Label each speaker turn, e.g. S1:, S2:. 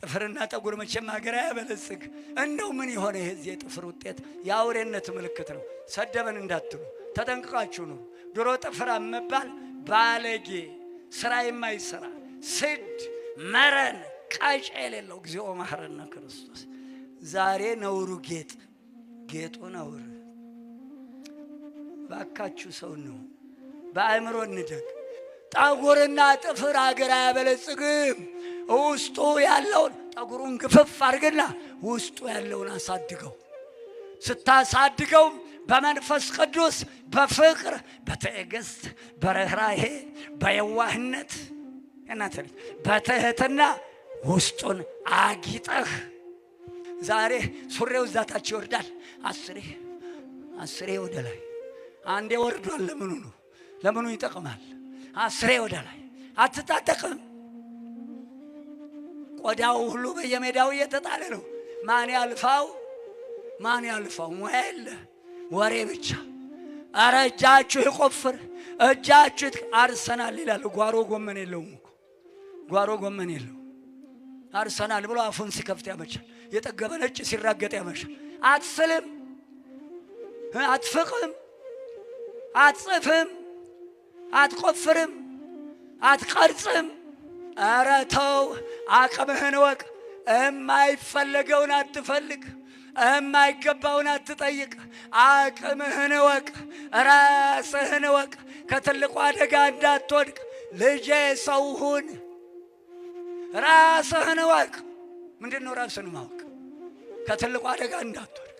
S1: ጥፍርና ጠጉር መቼም ሀገር አያበለጽግ። እንደው ምን የሆነ ይሄ የጥፍር ውጤት የአውሬነት ምልክት ነው። ሰደበን እንዳትሉ ተጠንቅቃችሁ ነው። ድሮ ጥፍራም መባል ባለጌ፣ ስራ የማይሰራ ስድ፣ መረን፣ ቀጭ የሌለው እግዚኦ መሐረነ ክርስቶስ። ዛሬ ነውሩ ጌጥ፣ ጌጡ ነውር። ባካችሁ ሰው ነው፣ በአእምሮ እንደግ። ጠጉርና ጥፍር ሀገር አያበለጽግም። ውስጡ ያለውን ጠጉሩን ግፍፍ አድርግና ውስጡ ያለውን አሳድገው። ስታሳድገው በመንፈስ ቅዱስ በፍቅር በትዕግስት በርኅራሄ በየዋህነት እናንተ ልጅ በትህትና ውስጡን አጊጠህ። ዛሬ ሱሬው እዛ ታች ይወርዳል። አስሬ አስሬ ወደ ላይ አንዴ ወርዷል። ለምኑ ነው? ለምኑ ይጠቅማል? አስሬ ወደ ላይ አትታጠቅም። ቆዳው ሁሉ በየሜዳው እየተጣለ ነው። ማን ያልፋው? ማን ያልፋው? ሙያ የለ፣ ወሬ ብቻ። አረ እጃችሁ ይቆፍር፣ እጃችሁ አርሰናል ይላል። ጓሮ ጎመን የለውም እኮ፣ ጓሮ ጎመን የለው። አርሰናል ብሎ አፉን ሲከፍት ያመቻል። የጠገበ ነጭ ሲራገጥ ያመሻል። አትስልም፣ አትፍቅም፣ አትጽፍም፣ አትቆፍርም፣ አትቀርጽም። ኧረ ተው፣ አቅምህን እወቅ። የማይፈለገውን አትፈልግ፣ የማይገባውን አትጠይቅ። አቅምህን እወቅ፣ ራስህን እወቅ። ከትልቁ አደጋ እንዳትወድቅ ልጄ ሰው ሁን። ራስህን እወቅ። ምንድን ነው ራስን ማወቅ? ከትልቁ አደጋ እንዳትወድቅ።